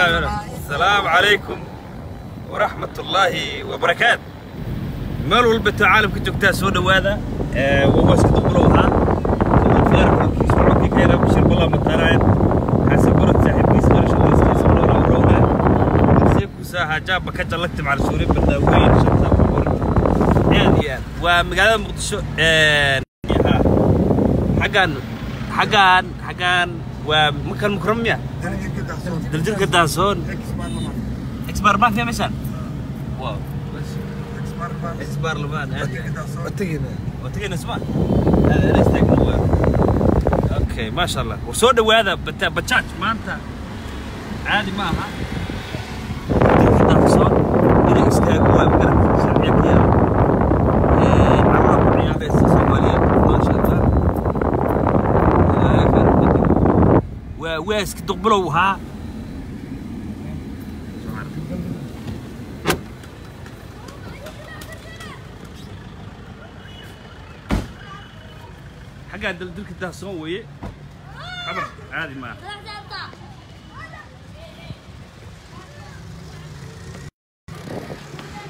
Asalaamu calaykum waraxmat ullaahi wabarakaat. Meel walba ta caalamka joogtaa soo dhowaada. Waa waaska duqbulow ahaa faarkiis codkii ka yaraa Bashir Balla mataanayan Xasan Barad saaxiibkiis qarasho wayskiisa dhowra rowna seekusa hajaaba ka jalagta macal suuri badaaweyn shanta buur aad iyo aad. Waa magaalada Muqdisho. Xaggan waa makan mukramiya daljirka Daansoon ex baarlamaanka meeshaan. Wow, ex baarlamaan aad iyo aad. Waa tegayna sma aad istaagna waa okay. Maasha Allah, war soo dhowaada. Bajaaj maanta caadi ma aha. Daljirka Daansoon inay istaago waa magarata sharciya ka yaala carruur ku ciyaaraysa Soomaaliyeed. Maasha Allah, ilaahay khayr ka dhigo. Waa waaski duqbulow ahaa. Xaggaa daldalka Daahsoon weeye. Xabar caadi maaha.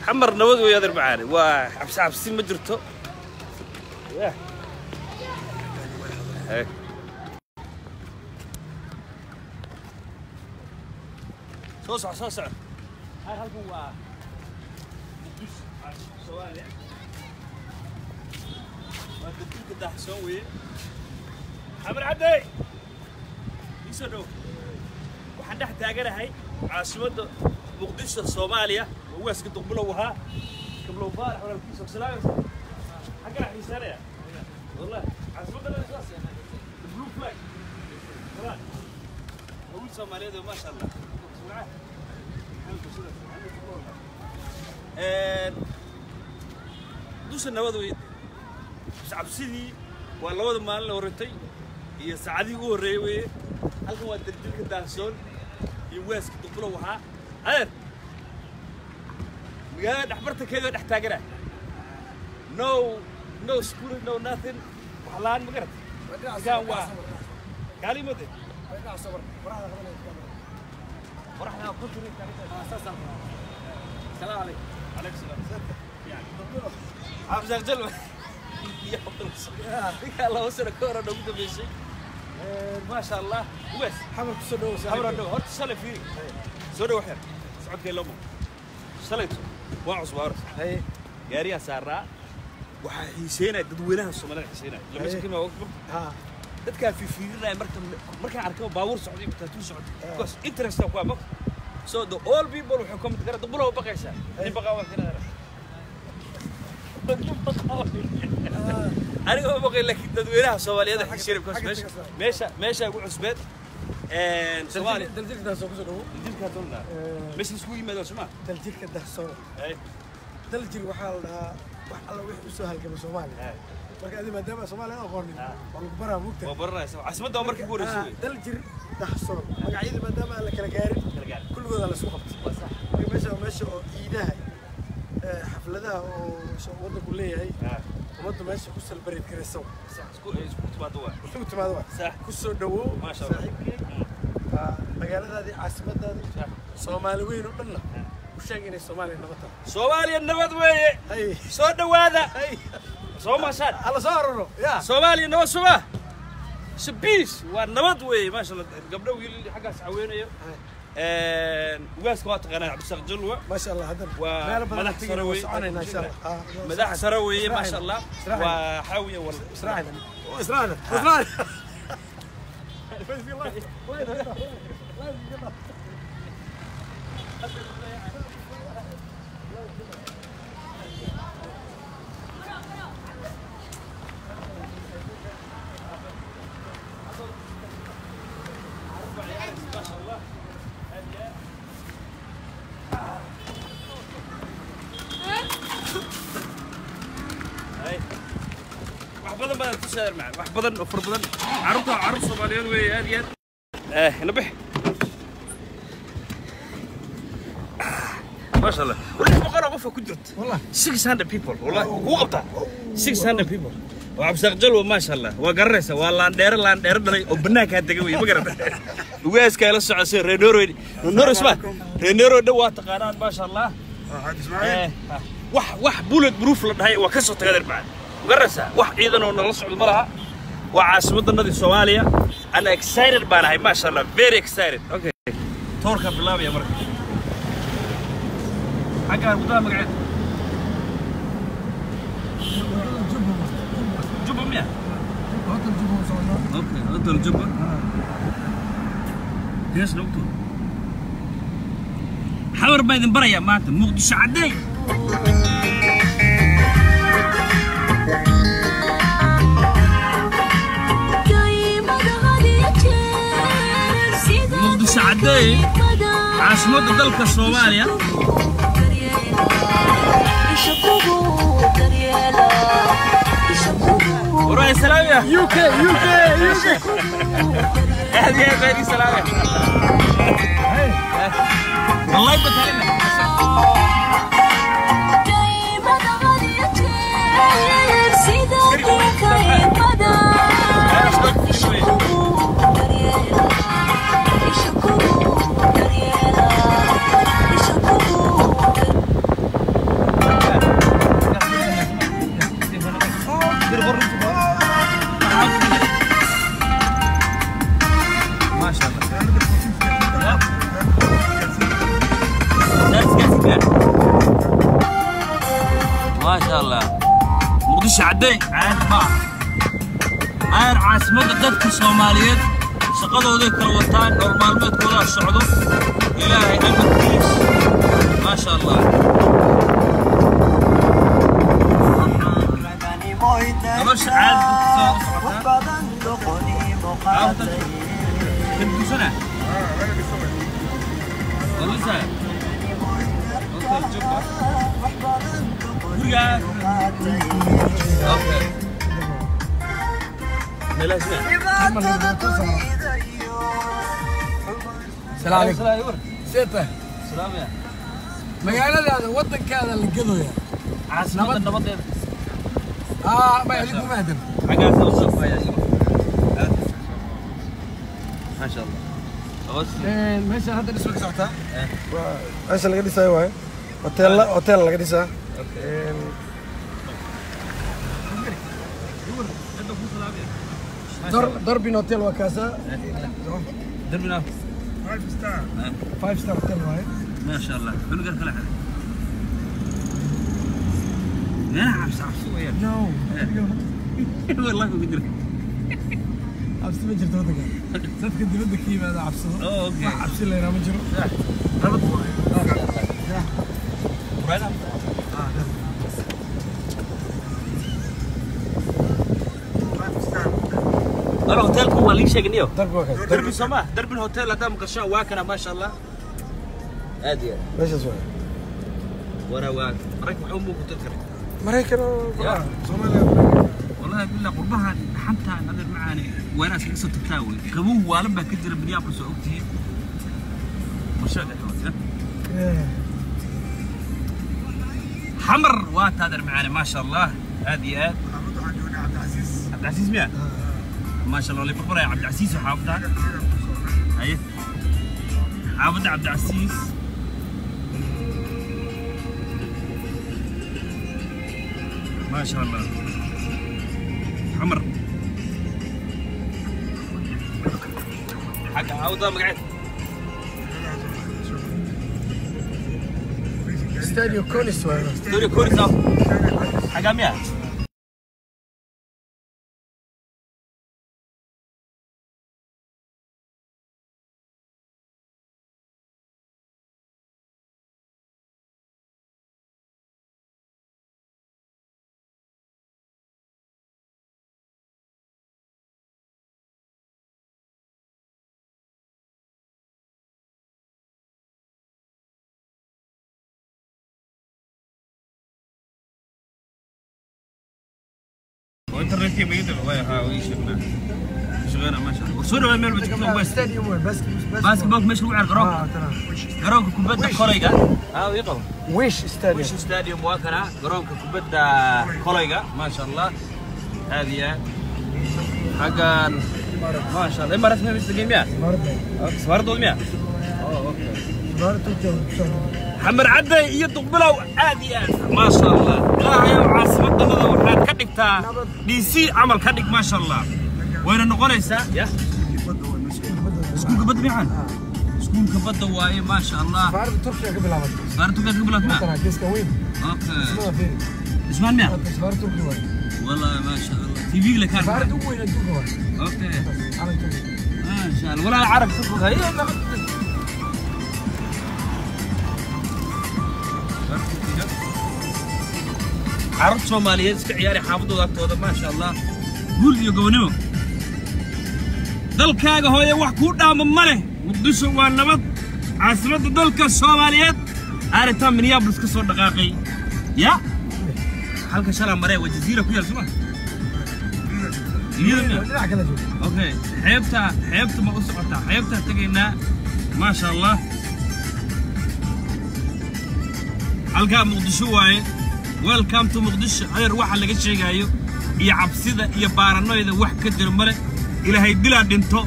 Xamar nabad weeye adeer macaane. Waa cabsi cabsi ma jirto. Yeah. Hey. Soo soco, soo soco. Halkan waa Muqdisho, caasimadda Soomaaliya. Waa daldalka Daahsoon weeye. Xamar Caddey ii soo dhow. Waxaan dhex taaganahay caasimadda Muqdisho Soomaaliya. Waa waaska duqbulow ahaa Kablow Faarax walaalkiisa salaamaysa xaggaa xiisanaya. Wallahi caasimadda dhan saas, the blue flag. Salaan waa wiil Soomaaliyeed oo maasha Allah. Dusha nabad wey. Cabsidii waa labada maalin la horretay iyo saacadihii ugu horreeyey weeye. Halkan waa daldilka Daahsoon iyo waaska duqbulow ahaa adeer. Magaalada dhexbartankeeda dhex taagana. No, no school, no nothing, wax la'aan ma garat. Halkan waa kaalimade qoraxda konton. السلام عليكم. عليكم السلام. Cabdisaaq Jalwa iyo ninkaa 2 sano ka hor noogu dambeysay. Maasha Allah, ugaas. Xamar kusoo dhowo. Xamar dhow. Horta shalay fiiri. Soo dhow xer socodkay lomo. Shalayto waa cusbaa horta. Gaariyaa saaraa. Waxaa xiiseynaya dadweynaha Soomaalida xiiseynaya lama shakin waa ogba. Dadkaa fiifiirinaya marka markaan arkay baabuur socday, matatu socday, because interest ku ama so the all people waxay comment gara dubulo baqaysaa nin baqaa waa kana aniga ma baqay, laakiin dadweynaha Soomaaliyeed xiiseynaya because meesha ugu cusbeed Soomaaliya. Daljirka Daahsoon kusoo dhowo. Daljirka doonaa meesha iskugu yimaadaan soma. Daljirka Daahsoon. Daljir waxaa la dhahaa wax alla wixii usoo halgama Soomaaliya. Marka adi maadaama Soomaaliya aqoonin waa lagu baraa mugta. Waa baranaysa caasimadda waa markii ugu horreysay wey. Daljir Daahsoon magacyada maadaama aan la kala gaarin Kala gaarin. Kulligooda la isku qabtay. Waa sax. Marka meesha waa meesha oo ciidaha xafladaha oo waddanku leeyahay ummaddu meesha ku celebrate garaysa. Sax, isku timaado waa. Isugu timaado waa. Sax. Ku soo dhawow Maasha Allah. saaxiibkay. Waa magaaladaadii, caasimadaadii. Sax. Soomaali weyn oo dhanna u sheeg inay Soomaaliya nabad tahay. Soomaaliya nabad weeye. Hay. Soo dhowaada. Hay. Soo maashaan. Alla soo aruro ya. Soomaaliya nabad suma shabiis waa nabad weeye. Maasha Allah, gabdho wiil xaggaas caweynayo. Ugaaska waa taqaanaa, Cabdisaaq Jalwa. Maasha Allah, haddana waa meelo badan madax tegina sare waa weeye. soconaynaa insha Allah. Madax sare weeye maasha Allah. Israacayna. Waa waxaa weeye wal Israacayna, israacayna, israacayna. Maasha Allah. Hay. Wax badan baan tusaadar macaan, wax badan oo fara badan. Carruurta carruur Soomaaliyeed weeye aad iyo aad. Nabax maasha Allah, wali 600 oo qof ku jirta. Wallah. 600 people, wallahi kuu qabtaa 600 people. وعبسق جلوة ما شاء الله وقرسه والله ندير لا ندير دلي وبناك هدق وي ما قرأت ويسك ila socosay reer Norway isma reer Norway waa taqaanaan ma sha Allah wax wax bullet proof la dhahay waa ka soo tagay bacad garasa wax ciidan oo nala socdo malaha waa caasimadda Soomaaliya ana excited baan ahay ma sha Allah very excited okay toorka bilaabaya marka xaga gudaha magaceed جوبا مية هوتل جوبا وصلنا okay hotel Juba hees nogto xawar baa idin baraya maanta Muqdisho caday Muqdisho caday caasimadda dalka Soomaaliya وراي سلام يا UK UK UK اهدي يا غالي سلام والله بتهلنا ما شاء الله ما شاء الله مقدشو عدي عاد ما عاد عاصمة dadka Soomaaliyeed shaqadooda kala wataan nolol maalmeedkooda socdo ilaahay amarkiis ma sha Allah nolosha caad soo socota كم سنة؟ والله سنة okay السلام عليكم سيته سلام يا magaaladaada wadankaada la gadoya caasimada nabadeeda ma adigu mahdan xagaas oo safaya ما شاء الله meesha hadda dhisma ka socotaa meesha laga dhisayo waaye hotel laga dhisaa Darbin Hotel waa kaasa Darbin 5 star hotel waaye ما شاء الله cunugan kala xaday meelaha cabsi cabsi weeyaan no والله ku jira cabsi ma jirto wadanka dadka dibadda ka yimaada cabsado wax cabsi la yiraahdo ma jiro nabad waaye أنا هوتيلكم waa lii sheegnayo darbi Soomaa darbin hotel hadaa maqashaan waa kana ma sha Allah aad iyo meeshaas waaye wara waa maraykan wuxuu muuqdo kale maraykan Soomaaliya والله بالله قربها حنتا نادر معاني وانا سكسو تتاوي قبو والن baa ka jira Minneapolis oo ogtihiin mashaaka حمر waa taader معاني ما شاء الله aad iyo aad عبد العزيز ميا ما شاء الله اللي بقرا يا عبد العزيز وحافظها اي حافظ عبد العزيز ما شاء الله حمر حق عوضه مقعد استاديو كونيس استاديو كونيس حق ميا وانترنتي ما يدري والله ها ويشغلنا شغلنا ما شاء الله وصوروا meel bajigto bas stadium way basketball meesha lagu ciyaaro garoonka garoonka kubadda kolayga ii qabo Wish Stadium Wish Stadium waa kana garoonka kubadda kolayga ma sha Allah Aad iyo aad xaggan, maasha Allah. Imaaraat ma degan miya? Safaaradooda miya? Xamar Cadde iyo Duqbilow, aad iyo aad, maasha Allah. Ilaahayow caasimaddanada waxaad ka dhigtaa DC camal ka dhig, maasha Allah. Wayna noqonaysaa. Ya iskuulka badda miixan? Iskuulka badda waaye, maasha Allah. Safaaradda Turkiga ka bilaabatay. Safaaradda Turkiga ka bilaabatay? Tana geeska weyn. Okay. Ismada fiiri. Ismaan miya? Safaaradda Turkiga waaye. والله ما شاء الله TV لك. Safaaradda ugu weyn adduunka waaye. Okay. Calanka Turkiga. ما شاء الله، ولا عرب تركض هي. Carruurta Soomaaliyeed iska ciyaari xaafadooda agtooda, maasha Allah. Guul iyo gobonimo. Dalkaaga hooye wax kuu dhaama ma leh. Muqdisho waa nabad, caasimadda dalka Soomaaliyeed. Arintaan Minneapolis ka soo dhaqaaqay ya halka shalaa maree waa jaziira ku yaal suma. Dhinaca kale jooga. Okay, xeebta, xeebta ma u socotaa? Xeebta tegaynaa, maasha Allah. Halkaa Muqdisho waaye. Welcome to Muqdisho. Adeer, waxa laga sheegaayo iyo cabsida iyo baaranoyda wax ka jira male. Ilaahay dilaa dhinto.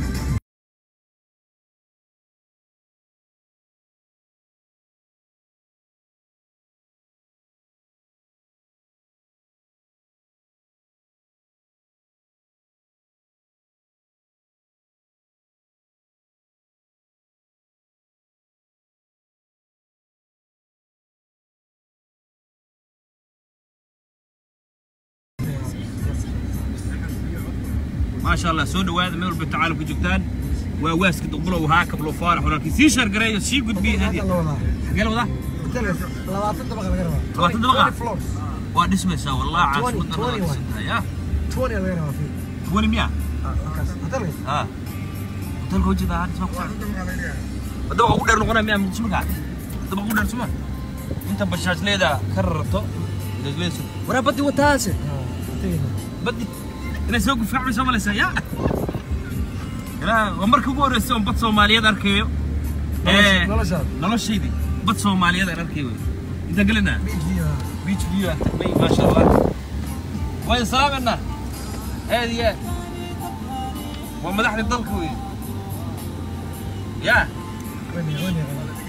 Maasha Allah. Soo dhawaada meel walba caalamka joogtaan. Waa waaska Duqbulow, haa Kablo Faarax walaalkii. Sii share gareeyo, sii gudbiyo. Hadda la wadaa. Xagee la wadaa? 20 dabaqa laga rabaa. 20 dabaqa? 20 floors. Waa dhismaysaa wallah. 20, Caasimadda waa 20 dhisantahay ya. 20 laga rabaa fiir. 20 miya? Halkaas hotelka. Ha, hotelka wajida ha dhisma ku socda. Dabaqa ugu dheer noqonaya miya Muqdisho? Markaa dabaqa ugu dheer suma inta bashaajleeda ka rarto, bashaajleeda waraa baddi wataase. Tegayna. Baddi inay soo gufaacmayso malaysaa ya. Ilaa waa markii ugu horreysay oon bad Soomaaliyeed arkayo. Noloshaada. Noloshaydii bad Soomaaliyeed aan arkayo wey. Intaan gelinaa? Beach view. Beach view aan tagnay, maasha Allah. Waan salaamanaa aad iyo aad. Waa madaxda dalka wey ya. Weyn weyn.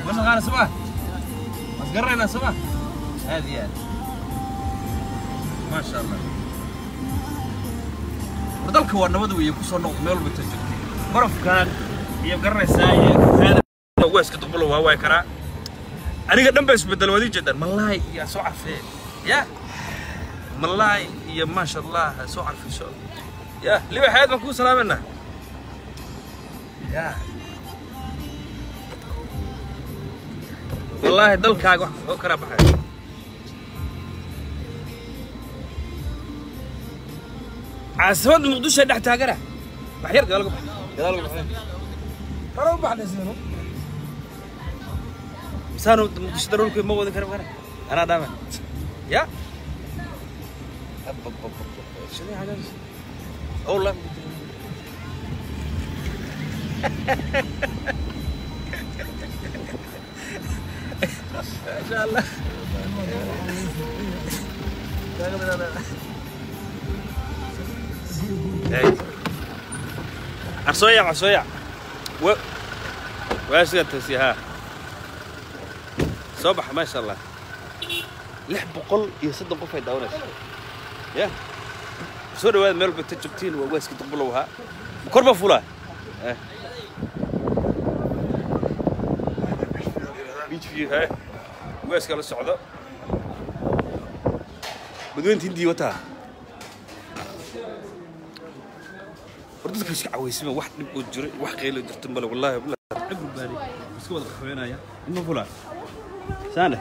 Waa naqaana soma, waad garanaynaa soma. Aad iyo aad, maasha Allah. War dalka waa nabad weeye. Ku soo noqdo meel walba intaad joogtay. Barafkan iyo garanaysaa iyo kaada waaska Duqbulo waa waay karaa. Aniga dhan baa isbedel waad ii jeedaan. Malaay iyo soo carfee ya, malaay iyo maasha Allah ha soo carfiso ya. Liba xayaad baan kuu salaamanaa ya. Wallaahi dalkaaga wax oo kala baxay. Caasimadda Muqdisho dhex taagana wax yar gadaal uga bax, gadaal uga bax. Hore u baxnay sidano. Misaanu Muqdisho daruurku ma wadan karo kara anaa dhaama ya. Ab, ab, ab, ab, ab. Shini xagaas oh la. Masha Allah. Hey. Arsoya, arsoya. Waa toosiya haa. Soo baxa, maasha Allah. 630 qof ay daawanayso. Ya. Soo dhawaada meel walba ta joogtiin. Waa waaska Duqbulow ahaa. Kor baa fulaa. Eh. Beach view ha. Waaska la socdo. Badweynta Hindiya wataa. War dadka iska cawaysima, wax dhib oo jiro, wax qeylo jirto male wallaahi billahi. Everybody iska wada qaxweynaya. Ima fulaa. Saane.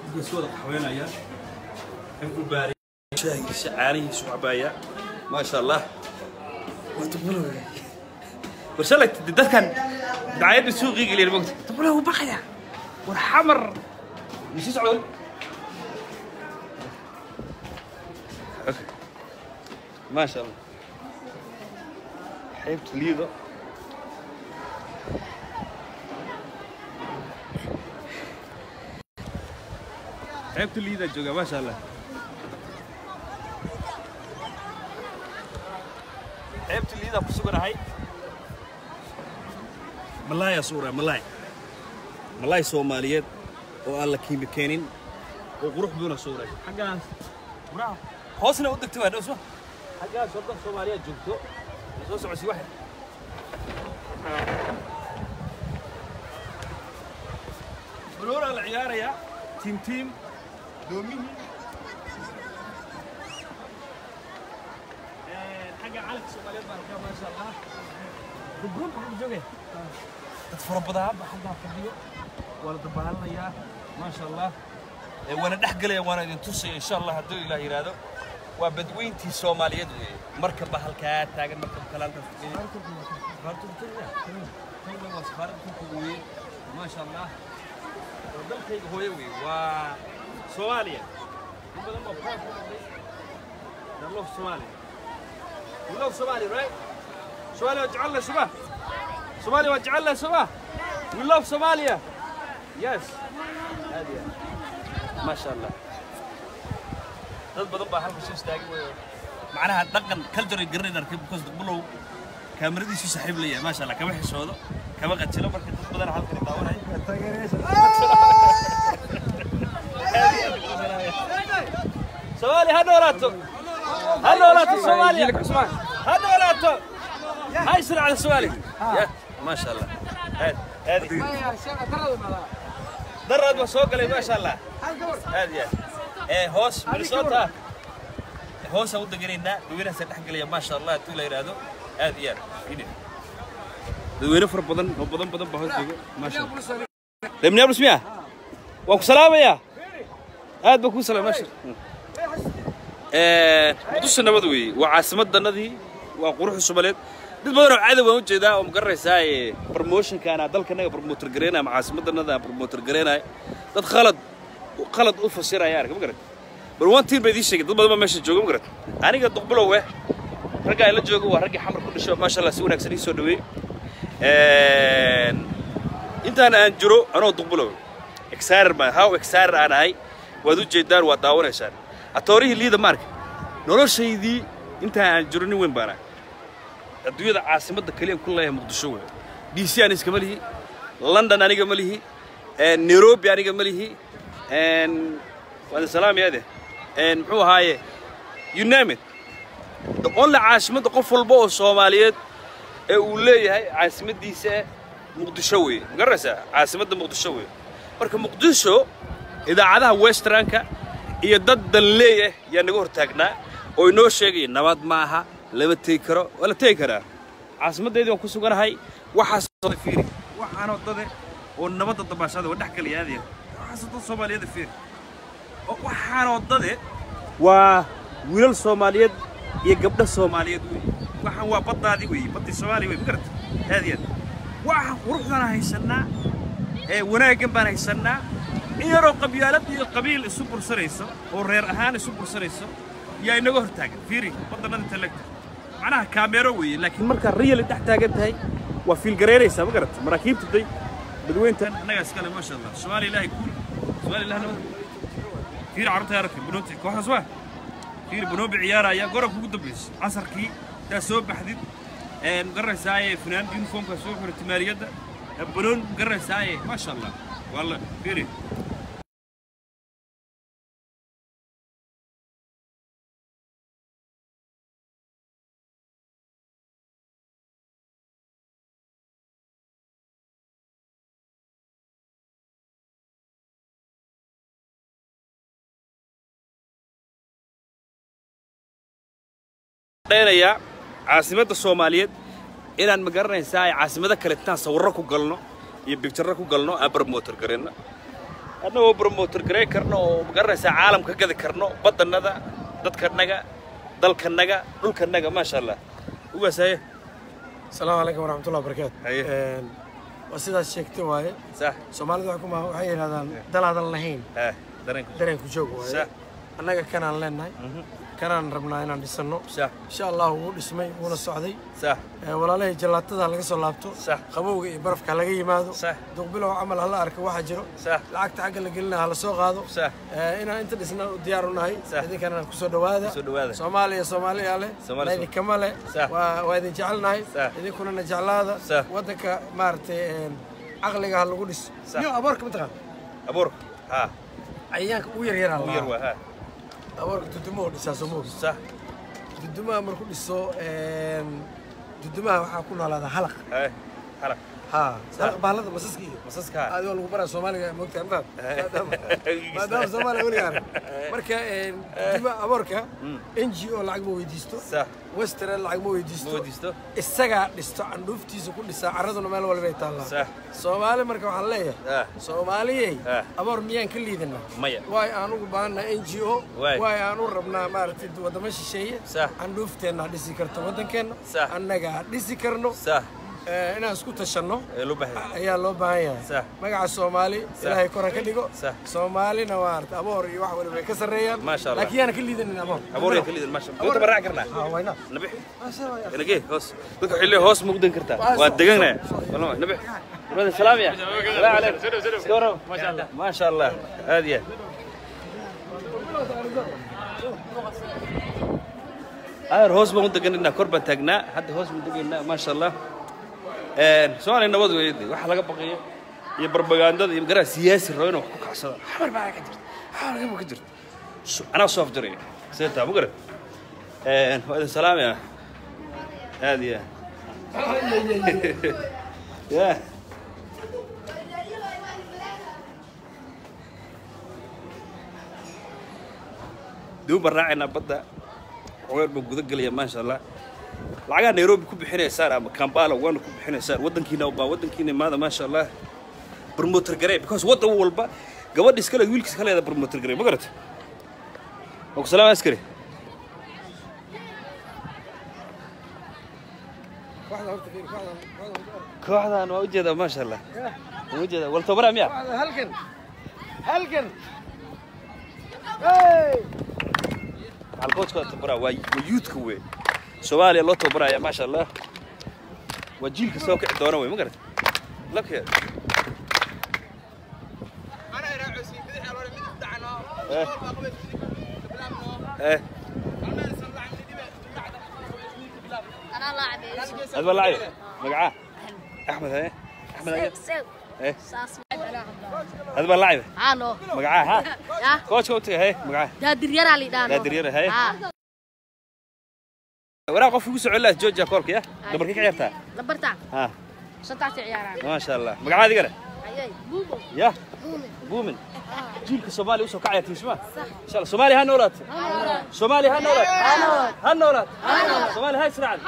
Dadka iska wada qaxweynaya. Everybody shaahiisa caanihiisu cabaya. Maasha Allah. Waa Duqbulow. War shalay dadkan dacayadda suuqii geliyeen mogta. Duqbulow wuu baqaya. War Xamar. Misi socdo. Okay. Maasha Allah. Xeebta Liido. Xeebta Liida jooga, maasha Allah. Xeebta Liida ku suganahay. Malaaya suura malaay. Malaay Soomaaliyeed oo aan la kiimikeenin oo qurux badan suuray. Xaggaas buraha hoosna u degtay waa dhow soo. Xaggaas oo dad Soomaaliyeed joogto. Soo socosi wax. Baroora la ciyaaraya tiim tiim doomihii xagga calanka Soomaaliyeed baan arkaa maasha Allah. Rubrum baan joogay. Dad fara badan baa xaggaa fadhiyo. Waa la dabaalanayaa maasha Allah. Waana dhex galaya waana idin tusaya insha Allah hadduu Ilaah yiraahdo. Waa badweyntii Soomaaliyeed weeye. Markab baa halkaa taagan, markab kale halkaas fadhiyo. Safaaradda Turkiga. Turkiga waa safaaradda Turkiga weeye. Maasha Allah. Waa dalkayga hooyo weeye. Waa Soomaaliya. In badan baa proud ku noqday. I love Somalia. We love Somalia, right? Somalia وجعلنا شباب. Somalia وجعلنا شباب. We love Somalia. Yes. هذه ما شاء الله. Dad badan baa halka soo istaagay way. Macnaha dhaqan culture garanay arkay because duqbulow kaamiradiisu saaxiib leeyahay ma sha Allah kama xishoodo kama qajilo marka dad badan halkan daawanaya. Soomaaliya ha noolaato. Ha noolaato Soomaaliya. Ha noolaato. هاي سرعة على سؤالي يا ما شاء الله. هذه هذه درد وسوق لي ما شاء الله. هذه ايه هوس مينيسوتا هوس ودق قرينا دوينها سدح قليا ما شاء الله تقول يرادو. هذه يا هنا دوينه فر بدن بدن بدن بهوس جوجو ما شاء الله. لمنيابلس ميا وأكو سلامة يا هذا بكو سلام ما شاء الله. مدوس النبض وي وعاصمة النادي وقروح الشماليات. Dad badan oo cadow baan u jeedaa oo magaranaysaa promotion-kaana dalkanaga promoter gareynaya ama caasimaddanada promoter gareynaya dad khalad u fasiraya arka ma garat. Bal one thing baa idiin sheegay, dad badan baa meesha jooga ma garat. Aniga duqbulow eh ragga ay la jooga waa raggii xamar ku dhashay maasha Allah si wanaagsan ii soo dhaweeyey. Intaan aan jiro anoo duqbulow excited baan how excited aan ahay waad u jeedaan waa daawanaysaan. Atoorihii Liida marka noloshaydii intaan aan jiro nin weyn baan ahay. Adduunyada caasimadda kaliya ku leeyahay Muqdisho weey. DC aan iskama lihi, London aniga ma lihi, Nairobi aniga ma lihi, waan salaam yaade. Muxuu ahaaye you name it. The only caasimadda qof walba oo Soomaaliyeed ee uu leeyahay caasimadiisa Muqdisho weey. Ma garanaysaa caasimadda Muqdisho weey. Marka Muqdisho idaacadaha Westernka iyo dad danleeya yaa naga hortaagnaa oo inoo sheegay nabad ma aha lama tegi karo waa la tegi karaa. Caasimaddeedii waan ku suganahay waxaas oo fiiri waxaan oo dade oo nabadda dabaashada waa dhex galaya aad iyo waxaas oo dad Soomaaliyeed fiiri oo waxaan oo dade waa wiilal Soomaaliyeed iyo gabdho Soomaaliyeed weey. Waxaan waa baddaadii weey, baddii Soomaaliya weey ma garata. Aad iyo aad waxaan quruxdan haysanaa ee wanaaggan baan haysanaa. In yaroo qabyaalad iyo qabiil isu bursanayso oo reer ahaan isu bursanayso yaa inaga hortaagan fiiri baddannada inta macnaha kaamero weeye laakiin markaa real dhex taagan tahay waa fiil gareeraysaa ma garata. Maraakiibta day badweyntan annagaa iskale maasha Allah. Soomaaliya ilaahay guul, Soomaaliya ilaahay nabad. Fiiri carruurta yararka banooti kooxdaas waa fiiri banoobi ciyaaraya gorobka ugu dambayso casarkii taa soo baxdid ma garanaysaaye funaanad uniformka soo xiratay maaliyadda banoon ma garanaysaaye maasha Allah walla fiiri. Caasimadda Soomaaliyeed inaan ma garanaysaa caasimada kale intaan sawirro ku galno iyo bigtarro ku galno aan promoter gareyno annagoo promoter gareyn karno oo ma garanaysaa caalamka gadi karno baddannada dadkanaga dalkanaga dhulkanaga maasha Allah. Ugaasaaye. Asalaamu calaykum waraxmatullahi wabarakaatu. Waa sidaas sheegtay waaye. Sax. Soomaalida waxay yidhahdaan dalaadan lahayn dareenku dareenku joog waaye. Sax. Annaga kanaan leenahay, kanaan rabnaa inaan dhisano. Sax. Insha Allah wuu dhismay, wuuna socday. Sax. Walaalahay, jalaatada laga soo laabto. Sax. Qabowga iyo barafka laga yimaado. Sax. Duqbilow camal hala arko waxa jiro. Sax. Lacagta xagga la gelina hala soo qaado. Sax. Inaan inta dhisna u diyaar u nahay. Sax. Idinkana kusoo dhawaada. Kusoo dhawaada. Soomaaliya Soomaaliya leh. Soomaaliya. Laydinkama leh. Sax. Waa idin jecelnahay. Sax. Idinkuna na jeclaada. Sax. Waddanka maaragtay caqliga ha lagu dhiso. Sax. Iyo aboorka mataqaan? Abuur ha. Cayayaanka ugu yaryaraa. Ugu yar waa ha. Aboorka dudumo dhisaa, soo ma ogid? Sax. Dudumaha markuu dhiso, dudumaha waxaa ku noolaada halaq. Hay halaq. Ha, halaq, bahalada masaska iyo masaska. Aad waa lagu baraa Soomaaliga, moogtahay, ma maadaama Soomaaliya weliga arag. Marka duduma aboorka NGO lacag ma weydiisto. Sax. Western lacag ma weydiisto. Ma weydiisto. Isagaa dhisto, candhuuftiisa ku dhisaa, carraduna meel walba ay taallaa. Sax. Soomaali marka waxaan leeyahay, Soomaaliyey, aboor miyaan ka liidanaa? Maya. Waay aan ugu baahannaha NGO? Waay. Waay aan u rabnaa maaragtay waddamo shisheeye? Sax. Candhuufteenna ha dhisi karto waddankeenna. Sax. Annaga ha dhisi karno. Sax. Inaan isku tashanno ee loo baahan yahay ayaa loo baahan yahay. Sax. Magaca Soomaali Ilaahay kor ha ka dhigo. Sax. Soomaalina waa aragtay aboor iyo wax waliba ay ka sarreeyaan. Maasha Allah. Laakiin yaana ka liidanin aboor. Abuur yaa ka liidan, maasha Allah. Doonta ma raaci karnaa? Ha, why not? Nabix inagee hoos, dadka waxay leeyihiin hoos ma u dan kartaa? Waa deganaya والله. Nabix brother, salaam ya, salaam calaykum. Iska warrama? Ma sha Allah, aad iyo aad hoos baan u deganaynaa, kor baan taagnaa, hadda hoos baan degaynaa, maasha Allah. Soomaaliya nabad weeye. Waxa laga baqayo iyo barbagandada iyo garaa siyaasi rabo inuu wax ku kacsado, xamar baa ka jirta, xamar ka jirta. Anaa soo afjaraya seetaa ma garan. Waa idin salaamaya aad iyo aad ya. Duun baan raacaynaa, badda xogeer baan guda gelaya, maasha Allah. Lacagaha Nairobi ku bixinaysaan ama Kampala, Uganda ku bixinaysaan, waddankiina baa waddankiina imaada, maasha Allah. Promoter garee, because waddan walba gabadha iskale, wiilka iska leeda promoter garee, ma garata? Waa ku salaam, askari. Kooxda horta fiiri, kooxdan. Kooxdan waa ujeedaa, maasha Allah, waa ujeedaa. Wal tabaraa miya? Kooxda halkan halkan, hey. Maxal coachka tabaraa waa youthka wey, Soomaaliya loo tababaraya, maasha Allah. Waa jiilka soo kici doona wey, ma garata? Look here. Eh. Eh. أنا لاعب. هذا لاعب مقعاه احمد. هاي احمد هاي. سيب. ايه. ساس. هذا لاعب. عانو. مقعاه ها. يا. كوتش كوتش، هاي مقعاه. دادر يرى لي دانو. دادر يرى، هاي. ها. Waraa qof ugu socon lahaa jooja koolka ya dumarkii ka ciyaartaa. لبرتا. Ha. شطعت عياران. Maasha Allah, magacaadi gale? أي بوبو. Ya. بومي. Buumin, jiilka Soomaaliya usoo kacaya tiisma, insha Allah. Soomaaliya ha noolaato, Soomaaliya ha noolaato, ha noolaato, Soomaaliya ha israacan,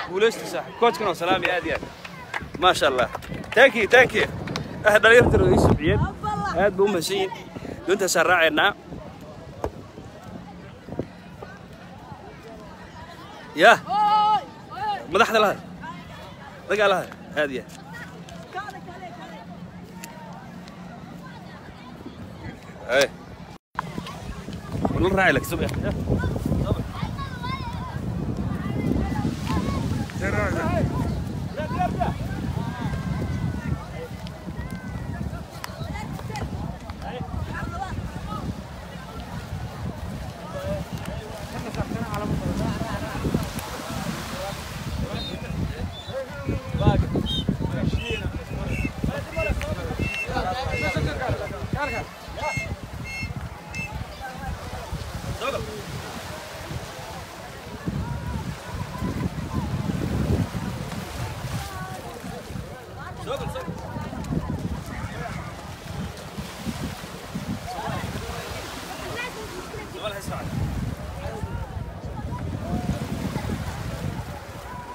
guulaysta saaxib. Coachkan oo salaami aad iyo aad, maasha Allah. Thank you, thank you. Ah, dhalinyartan way ii subciyeen, aad buu u mahadsan yihiin. Doontaasaan raacaynaa ya madaxda la hadal, ragaa la hadal, aad iyo aad. ايه والله راعي لك صبح.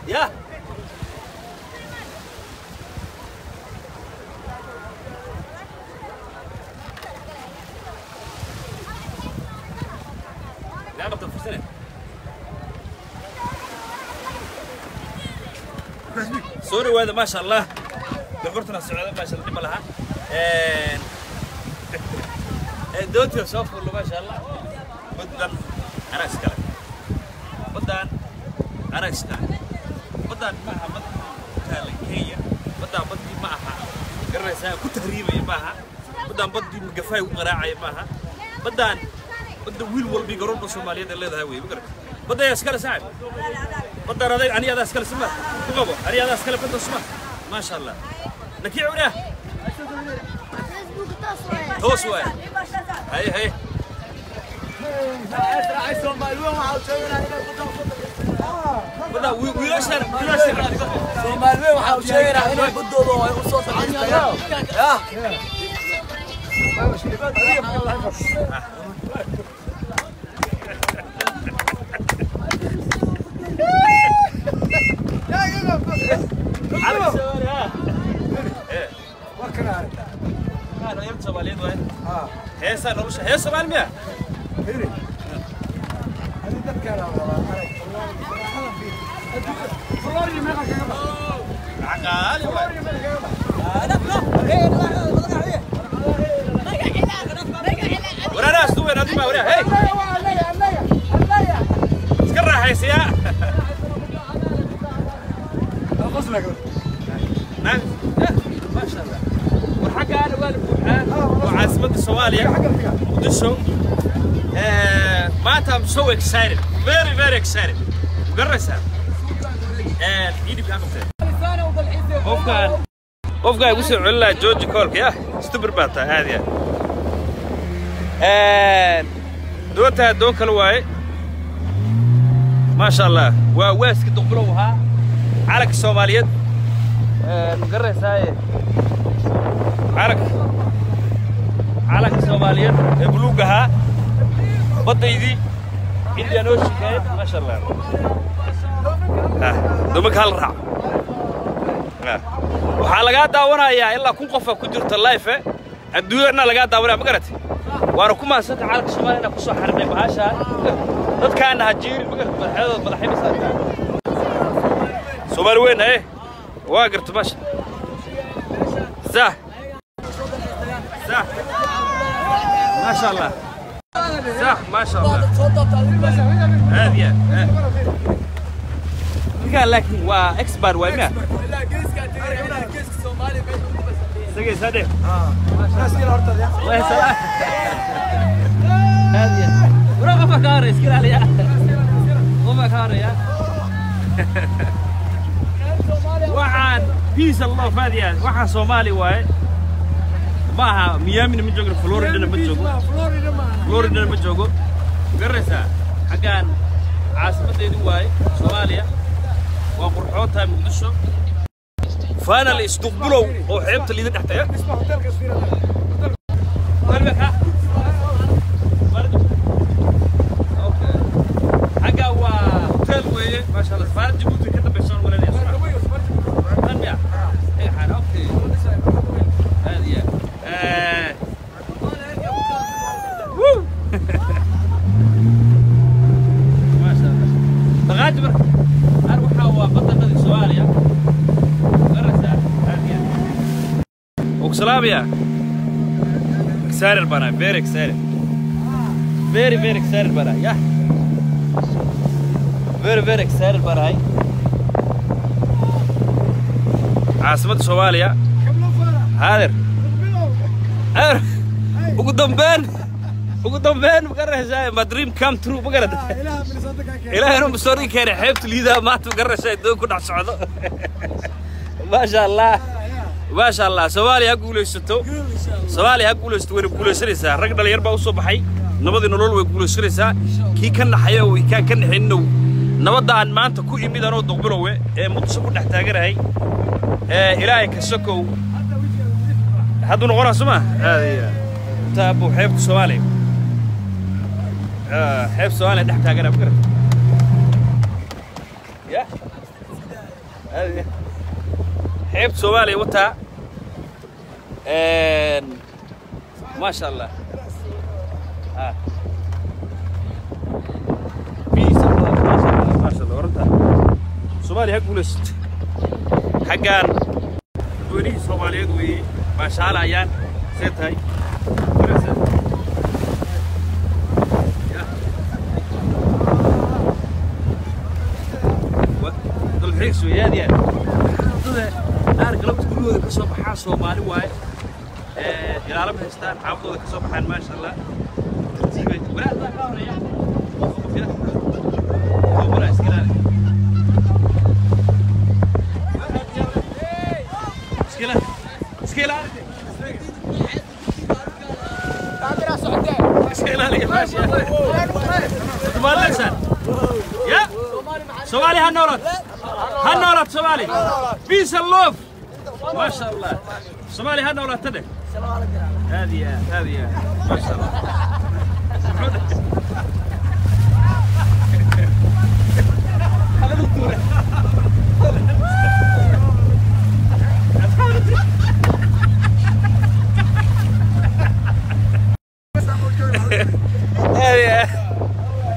يا لا بطل في سنة سوري وهذا ما شاء الله gorgortana socda, maasha Allah, dhib ma laha. Doontii soo fuulno, maasha Allah. Baddan anaa iskale, baddaan anaa iskale. Baddaan ma aha bad ku taalla Kenya, baddaan baddii ma aha, garanaysaa, ku tahriibaya ma aha. Baddaan baddii magafaay ku qaraacaya ma aha. Baddaan badda wiil walbi garoonka Soomaaliyeed ay leedahay wey, ma garata? Badda ayaa iskale, saaxib. Baddaan aday ani adaa iskale, sima ku qabo, ani adaa iskale badda, suma, maasha Allah. Nakii cunaa toos waay. Haye haye. Badda wiilashan wiilashan Soomaaliweyn waxaa u sheegaynaa inay baddooda oo ay u soo dalxiistaan. Yah. Calanka Soomaaliya. War kana arag. Ah, dhalinyarta Soomaaliyeed waay. Heesaa nolosha, hees Soomaali miya? Hiri. Adi dadkaan aan rabaa arag. Florida meeqa kaga bax? Lacag qaali waay. Florida meeqa kaga bax? Waraanaas duween adi maa waraa hey. Allaga waa allaga allaga allaga. Iska raaxaysiyaa. Qosla gabar. Naag maasha Allah. War xaggaana waa la buuxaa, waa caasimadda Soomaaliya, Muqdisho. Maanta I'm so excited, very very excited, ma garanaysaa? Idibka ha qabtee qofkaan, qofkaan igu soo celin lahaa jooji koolka. Yah, stupid baa tahay aad iyo aad. Doontaa doon kale waaye, maasha Allah. Waa waaski duqbulow ahaa, calanka Soomaaliyeed, ma garanaysaaye? Calanka Soomaaliyeed ee buluug ahaa, baddaydii Indian Ocean, maasha Allah. Dumanka hal raac. Waxaa lagaa daawanayaa ilaa 1000 qofa ku jirta life adduunyadana lagaa daawanaya, ma garatay? Waana ku maadsanta calanka Soomaaliya inaan kusoo xarinay bahashaan. Dadkaana ha jiirin, ma garatay? Madaxyadooda madaxyo masaartaa Soomaali weyn eh waa garta, maasha. Sax sax, maasha Allah. Sax, maasha Allah, aad iyo aad. Ninkaan laakiin waa expert waay miya? Isagaysaa dheh. Naaskii hortaada. الله يسلمك. هذه ولا غفا كاري اسكر عليا، غفا كاري. Waxaan peace and love aad iyo aad. Waxaan Soomaali waaye, ma aha Miamina ma joogno, Floridana ma joogo. Florida ma aha. Floridana ma joogo, garanaysaa? Xaggaan caasimaddeedu waaye Soomaaliya, waa qurxoon tahay Muqdisho. Finally isduqbulow oo xeebta liida dhex taga. Dhisma hotelka isfiirada. قلبك ها. Okay. حاجة هوتيل ويه ما شاء الله، سفارة جيبوتي كده بيشان ولا ليه؟ تنمية. إيه حاجة okay. هذه وو. ما شاء الله. لغاية مرة أروح هو بطل السؤال يا. غرسة هذه. وسلام يا. Excited baan ahay, very excited, very very excited baan ahay. Yeah, very very excited baan ahay. Caasimadda Soomaaliya. Kablo fara. Haadir. Bilow. Haadir, ugu dambeyn, ugu dambeyn, ma garanaysaa, my dream come true, ma garata? Ilaah Minnesota ka keenay. Ilaahay inuu masoorin keenay xeebta liidaa maanta, ma garanaysaa, doon ku dhex socdo. Maasha Allah, maasha Allah. Soomaaliya ha guulaysato, Soomaaliya ha guulaysato. Wayna guulaysanaysaa, rag dhalinyar baa u soo baxay, nabadii nolol way guulaysanaysaa. Kii ka naxaya oo kaan ka naxinnow, nabadda aan maanta ku imid anoo duqbilowe ee Muqdisho ku dhex taaganahay ee Ilaahay ka sokow hadduu noqonaa suma taabo xeebta Soomaaliya, xeebta Soomaaliya dhex taaganaa, ma garata? Ya aad iyo xeebta Soomaaliya wataa, maasha Allah. Peace and love, maasha Allah, maasha Allah. Waranta Soomaaliya ha guulaysato. Xaggaan dadweynihii Soomaaliyeed weeye, maashaalayaan. See tahay? Waraysaa? Wareegsi weeye aad iyo aad. Dada qaar galabta gurigooda ka soo baxaa Soomaali waaye. Ilaalo ma haystaan, xaafadooda ka soo baxaan maasha Allah. Tartiibay. Walaal baa ka horeeya. Qof ya. Qof iska ilaali. Iska ilaali. Iska ilaali. Iska ilaali maasha Allah. Somaliland. Ya? Soomaali ha noolaad. Ha noolaad Soomaali. Peace and love. ما شاء الله. Soomaali ha noolaad tade. هذه هذه ما شاء الله.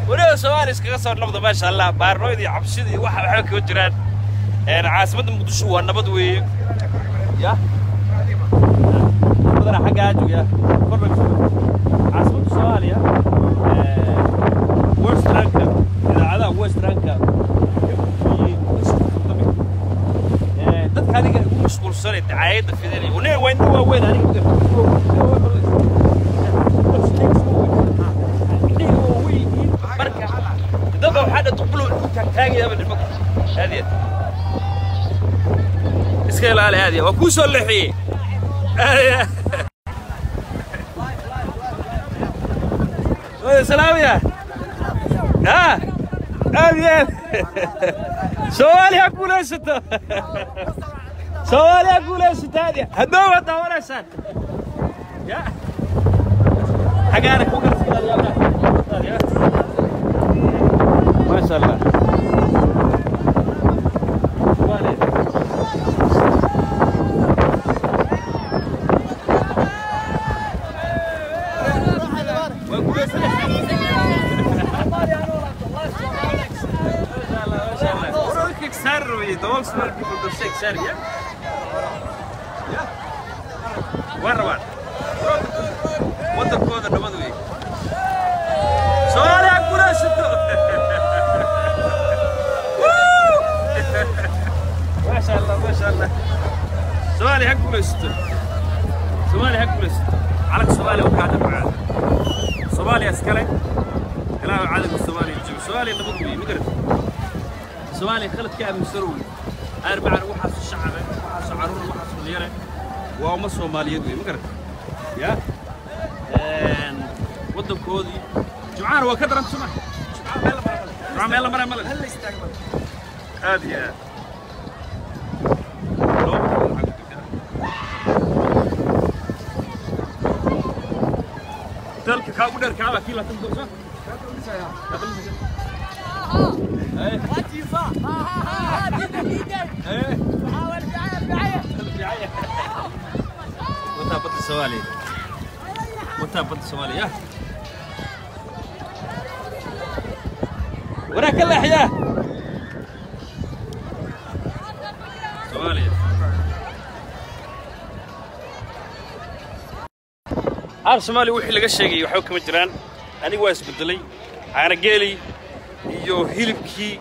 Waliba Soomaali iskaga soo noqda maasha Allah baarnoydii cabsidii waxa waxba kaga jiraan caasimadda Muqdisho waa nabad weeye ya badana xagga jooga korba caasimadda Soomaaliya Westranka idaacadaha Westranka dadka aniga ugu mashquulsan ee dacaayadda fidinaya wanee waa inta waaweyn aniga marka dadka waxaa dhan duqbulo u taagtaagayaba nimanka aad iyo iska ilaali aad iyo waa kuu soo leexiyey salaam ya aad iyo aad Soomaali ha guulaysato Soomaali ha guulaysato aad iyo haddaba waad daawanaysaan ya xagaana ku kala iska ilaaliyaa ما شاء الله. ما شاء الله ما شاء الله. سؤالي حق ولست. سؤالي حق ولست. على سؤالي وقاعد معاه. سؤالي اسكلي. لا عالم السؤالي يجيب سؤالي اللي بضوي مقرف. سؤالي خلت كعب مسروي. أربعة وحص الشعب وحص عرور وحص اليرة وما سومالي يدوي مقرف. يا ودن كودي جمعان وكدر انت سمع. جمعان يلا مرة ملل. هل يستقبل؟ هذه dalka ka ugu dheer kaaba kii la tan doorso وتا بد السوالي وتا بد السوالي يا وراك اللحية سوالي Soomaali wixii laga sheegay waxa kama jiraan anigu waa isbedelay caana geeli iyo hilibkii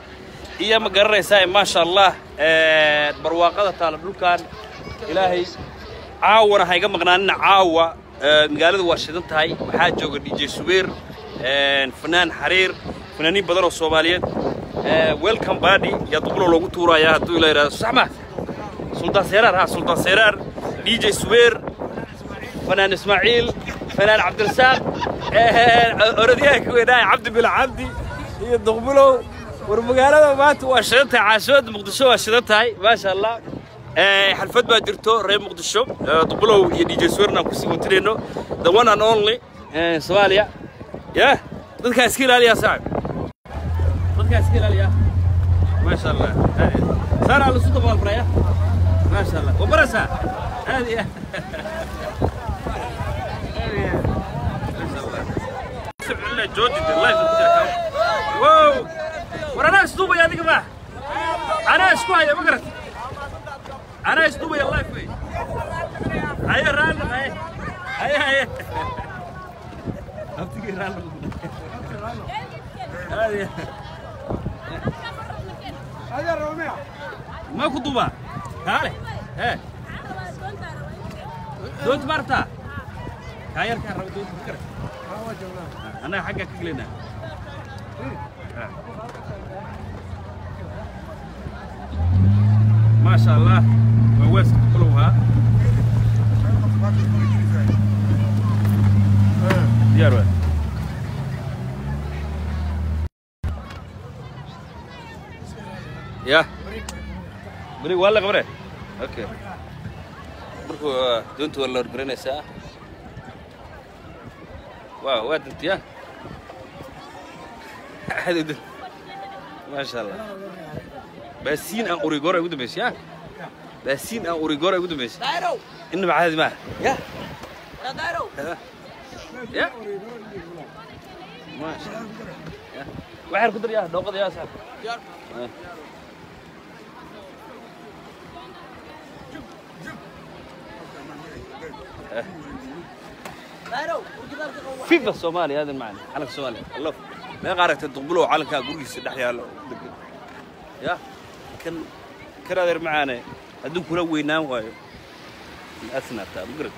iyo ma garanaysaa ma sha Allah barwaaqada taala dhulkan ilaahay caawana ha iga maqnaanina caawa magaaladu waa shidan tahay waxaa jooga DJ Subeer fanaan xariir fanaaniin badan oo Soomaaliyeed welcome body ya duqlo loogu tuurayaa hadduu ilaahay yiraahdo sax ma Sultan Seeraar ha Sultan Seeraar DJ Subeer فنان اسماعيل فنان عبد الرزاق orodyahanka weynaa cabdi bil cabdi iyo duqbulow war magaalada maanta waa shidan tahay caasimadda Muqdisho waa shidan tahay ma sha Allah xalfad baa jirto reer Muqdisho duqbulow iyo DJ Suweerna ku sii watinayno the one and only Soomaaliya ya dadka iska ilaaliya saaxib dadka iska ilaaliya ma sha Allah saara la soo dabaal baraya ma sha Allah wabarasa hadi جوجي الله يفتح واو ورانا اسلوبي يا جماعه انا اسكو يا بقرت انا اسلوبي الله يفوي هيا ران هيا هيا هيا ابتكي ران هذا الرومية Ma ku duubaa kaale hee doonta ma rabtaa kaa yarkaa raba doonta ma garat annaga xaggaa ka gelaynaa. ما شاء الله وواسك كلها ديار وين يا بري ولا قبره اوكي بركو دونت ولا برينيسا واو واد انت يا هذا ما شاء الله باسين ان اوريغورا ugu dambeysay ya baasiin aan urigora ugu dambeysay inaba caadi maaha ya ya ما شاء الله waxaan ku darayaa dhooqada yaa saaxiib فيفا الصومالي هذا المعنى علنka Soomaaliya Allah ma qaaragtay duqbulo calanka gurigiisa dhex yaalo ya kan karadeer macaane hadduu kula weynaan waayo asnata mugrad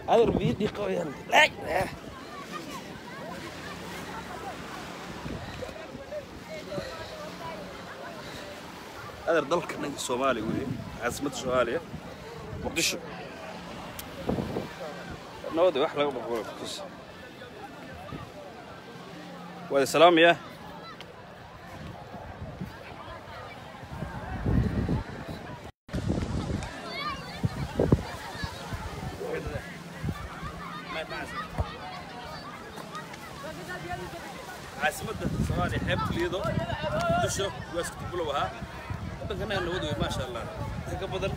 هذا ربيدي قوي لا هذا dalka ninka Soomaaliya weeye caasimada Soomaaliya Muqdisho nabad wax laga boqol kus waa salaam ya caasimada Soomaaliya xeebta Lido Muqdisho waa isku bilowha waddankana nabad weey ma sha Allah ka badan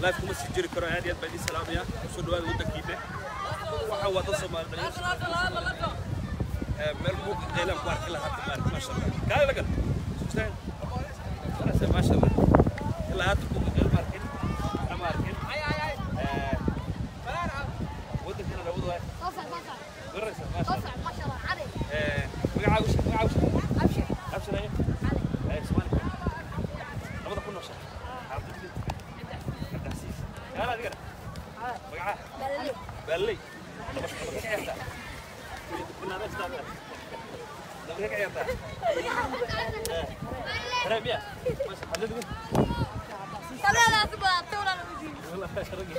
live kuma sii jiri karo aad iyo aad baan idin salaamaya soo dhawaada waddankiina waxa waa dad Soomaaliyeed meel ku qeylan ku arki lahaa ma sha Allah kaale lagal sustaan ma sha Allah ilaa hadda ku qeyl markin ama arkin ay ay ay waddankana nabad waay ما شاء الله علي magacaagu ابشر abshir ay ay Soomaali nabada ku noosha cabdicasiis yaala adigana magaca بلي balay nabad ka ciyaartaa nabad ka ciyaartaa reemiya mas xadad لا تبغى طول الوجه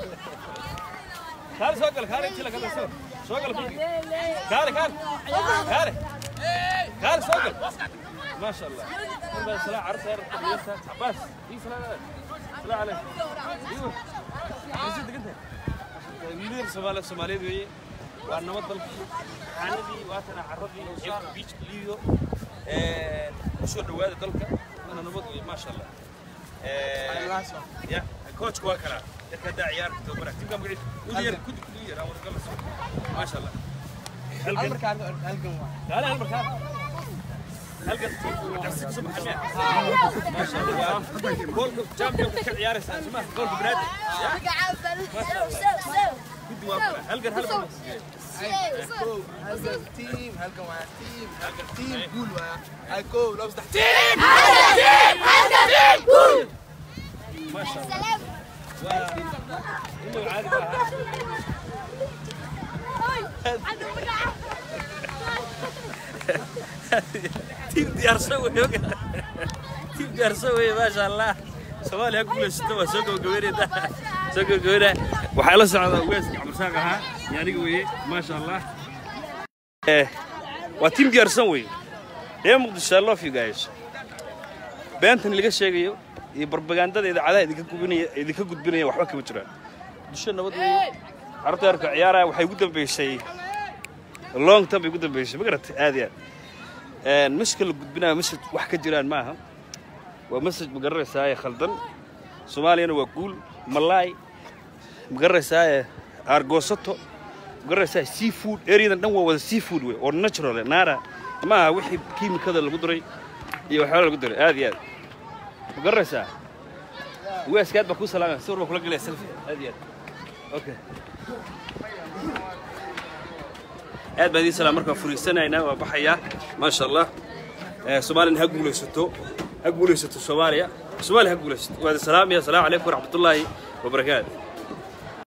kaale soo gal kaale intii laga soo soo gal kaale kaale kaale kaale soo gal ما شاء الله سلام عرس عباس اي سلام سلام عليك ايوه زيد انت مدير Soomaaliya Soomaaliyeed weeye waa nabad dalkii caanadii waatana carradii xeebta beach Lido u soo dhawaada dalka waana nabad weeye ma sha Allah ya coach waa kala dadka daa ciyaarta tababar tiimka magaciisa u yar ku yar aan wada galo ma sha Allah halmarkaan halgan waa تعال هالمركان halkan cabsi ku soo ma sha Allah goolka champion ka ciyaaraysa suma goolka banaadam guddi waa halkan halkan halgan team halgan waa team halgan team guul waa ay koow laba saddex team ما شاء الله انه عادي team diyaarsan weeye team diyaarsan weeye ما شاء الله Soomaaliya ku guulaysato waa soo gabagabeynayda soo gabagabeynaya waxaa la socda weeska Cabdirsaaq ahaa iyo aniga weeye ما شاء الله waa team diyaarsan weeye reer Muqdisho I love you guys beentan laga sheegayo iyo barbagandada idaacadaha idinka gudbinaya waxba kama jiraan Muqdisho nabad weeye carruurta yarka ciyaaraya waxay ugu dambeysay long time bay ugu dambeysay ma garatay aad iyo aad message la gudbinayo message wax ka jiraan ma aha waa message ma garanaysaa khaldan Soomaaliyana waa guul malaay ma garanaysaa argoosato ma garanaysaa seafood areadan dhan waa wada seafood wey oo natural naara ma aha wixii kiimikada lagu daray iyo waxyaalo lagu daray aad iyo aad ma garanaysaa weeska aad baa kuu salaamaya sawir baa kula gelaya selfie aad iyo aad okay aad baan idiin salaam markaa furiisanaynaa waa baxayaa maasha allah Soomaalina ha guulaysato, ha guulaysato Soomaaliya, Soomaaliya ha guulaysato. Waa salaam iyo asalaamu calaykum waraxmatullaahi wabarakaatu.